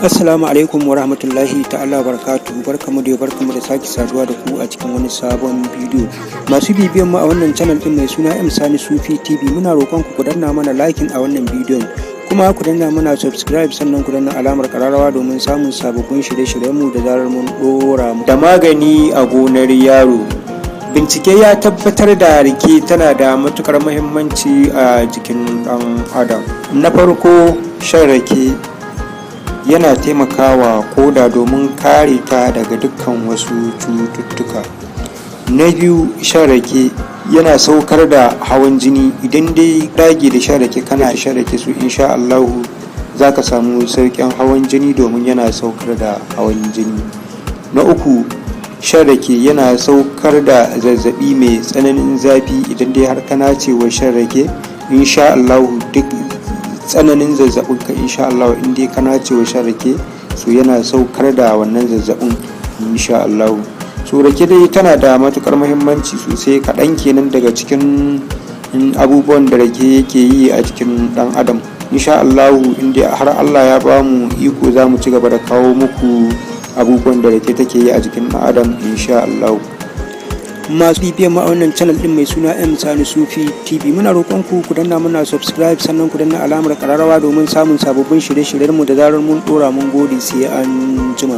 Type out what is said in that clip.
Assalamu alaikum wa rahmatullahi ta'ala barakatuhu. Barkamu da barkamu da sake saduwa da ku a cikin wani sabon bidiyo. Masu bibiyan mu a wannan channel din mai suna M Sani Sufi TV, muna roƙon ku ku danna mana liking a wannan bidiyon, kuma ku danna mana subscribe, sannan ku danna alamar kararrawa domin samun sababbin shirye-shiryen mu da zarar mun dora mu. Da magani a gonar yaro. Bincike ya tabbatar da rake tana da matukar muhimmanci a jikin ɗan adam. Na farko, shan rake yana taimakawa koda domin kare ta daga dukkan wasu cututtuka. Na biyu, shan rake yana saukar da hawan jini. Idan dai dage da shan rake, kana shan rake su, insha Allahu za ka samu sauƙin hawan jini, domin yana saukar da hawan jini. Na uku, shan rake yana saukar da zazzabi mai tsananin zafi. Idan dai har kana cewa shan rake, insha Allahu duk tsananin zazzabin ka, insha Allahu in dai kana cewa shan rake, so yana saukar da wannan zazzabin, insha Allahu. So rake dai tana da matukar muhimmanci sosai. Kaɗan kenan daga cikin abubuwan da rake yake yi a jikin ɗan adam. Insha Allahu, in dai har Allah ya bamu iko, za mu ci gaba da kawo muku abubuwan da rake take yi a jikin ɗan adam, insha Allahu. Masu bibiyan mu a wannan channel din mai suna M Sani Sufi TV, muna roƙon ku ku danna mana subscribe, sannan ku danna alamar kararrawa domin samun sababbin shirye-shiryen mu da zarar mun dora. Mun gode, sai an jima.